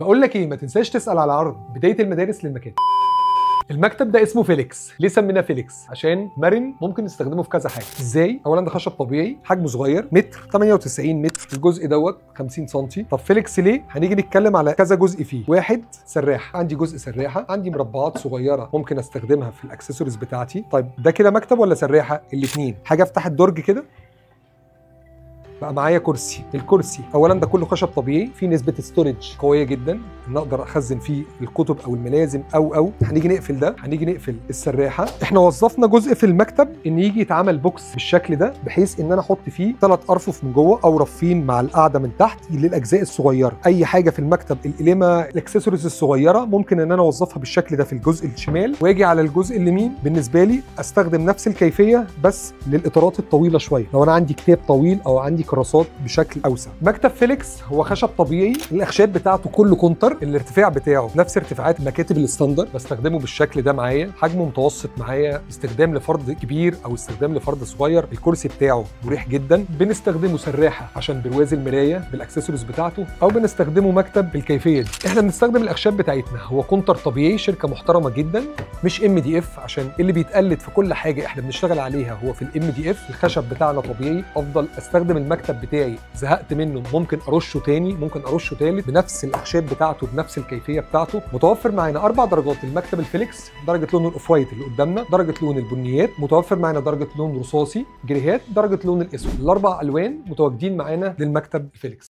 بقول لك ايه، ما تنساش تسأل على عرض بداية المدارس للمكاتب. المكتب ده اسمه فيليكس. ليه سميناه فيليكس؟ عشان مرن، ممكن نستخدمه في كذا حاجة. ازاي؟ اولا ده خشب طبيعي، حجمه صغير، متر 98 متر، الجزء دوت 50 سم. طب فيليكس ليه؟ هنيجي نتكلم على كذا جزء فيه. واحد سراحه، عندي جزء سراحه، عندي مربعات صغيرة ممكن استخدمها في الاكسسوارز بتاعتي. طيب ده كده مكتب ولا سراحه؟ الاثنين. حاجة افتح الدرج كده بقى معايا كرسي. الكرسي اولا ده كله خشب طبيعي، فيه نسبه storage قوية جدا ان اقدر اخزن فيه الكتب او الملازم او هنيجي نقفل ده، هنيجي نقفل السراحه. احنا وظفنا جزء في المكتب ان يجي يتعمل box بالشكل ده، بحيث ان انا احط فيه 3 ارفف من جوه او رفين مع القاعدة من تحت للاجزاء الصغيرة. اي حاجة في المكتب، القلمه، الاكسسوارز الصغيرة، ممكن ان انا اوظفها بالشكل ده في الجزء الشمال، واجي على الجزء اليمين بالنسبة لي استخدم نفس الكيفية بس للاطارات الطويلة شوية، لو انا عندي كتاب طويل او عندي كراسات بشكل اوسع. مكتب فيليكس هو خشب طبيعي، الاخشاب بتاعته كله كونتر، الارتفاع بتاعه نفس ارتفاعات مكاتب ال standard، بستخدمه بالشكل ده معايا، حجمه متوسط معايا، استخدام لفرد كبير او استخدام لفرد صغير. الكرسي بتاعه مريح جدا، بنستخدمه سراحه عشان برواز المراية بالاكسسوارز بتاعته، او بنستخدمه مكتب بالكيفية دي. احنا بنستخدم الاخشاب بتاعتنا، هو كونتر طبيعي، شركة محترمه جدا، مش MDF عشان اللي بيتقلد في كل حاجة احنا بنشتغل عليها هو في ال MDF. الخشب بتاعنا طبيعي، افضل استخدم المكتب بتاعي زهقت منه ممكن ارشه تاني، ممكن ارشه تالت بنفس الاخشاب بتاعته بنفس الكيفية بتاعته. متوفر معانا 4 درجات المكتب الفيليكس، درجه لون ال off white اللي قدامنا، درجه لون البنيات، متوفر معانا درجه لون رصاصي greyهات، درجه لون الاسود. ال4 الوان متواجدين معانا للمكتب الفيليكس.